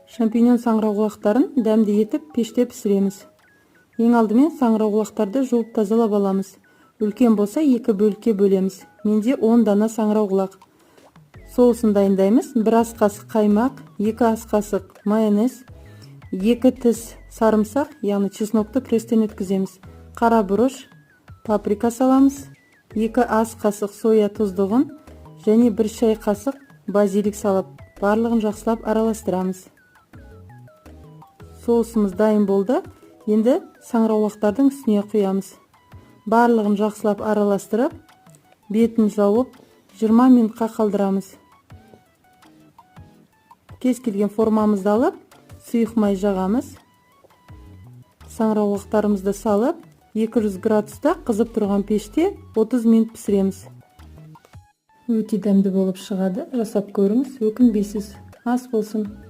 Шампиньон саңырауқұлақтарын дәмді етіп пеште пісіреміз. Ең алдымен саңырауқұлақтарды жуып, тазалап аламыз. Үлкен болса, екі бөлікке бөлеміз. Менде 10 дана саңырауқұлақ. Соусын дайындаймыз: 1 ас қасық қаймақ, 2 ас қасық майонез, 2 тіс сарымсақ, яғни чеснокты пресстен өткіземіз, қара бұрыш, паприка саламыз, 2 ас қасық соя тұздығын және 1 шай қасық базилик салып, барлығын жақсылап араластырамыз. Соусымыз дайын болды. Енді саңырауқұлақтардың үстіне құямыз. Барлығын жақсылап араластырып, бетін жауып, 20 минутқа қалдырамыз. Кез келген формамызды алып, сұйық май жағамыз. Саңырауқұлақтарымызды салып, 200 градуста қызып тұрған пеште 30 минут пісіреміз. Өте дәмді болып шығады. Жасап көріңіз, өкінбейсіз. Ас болсын!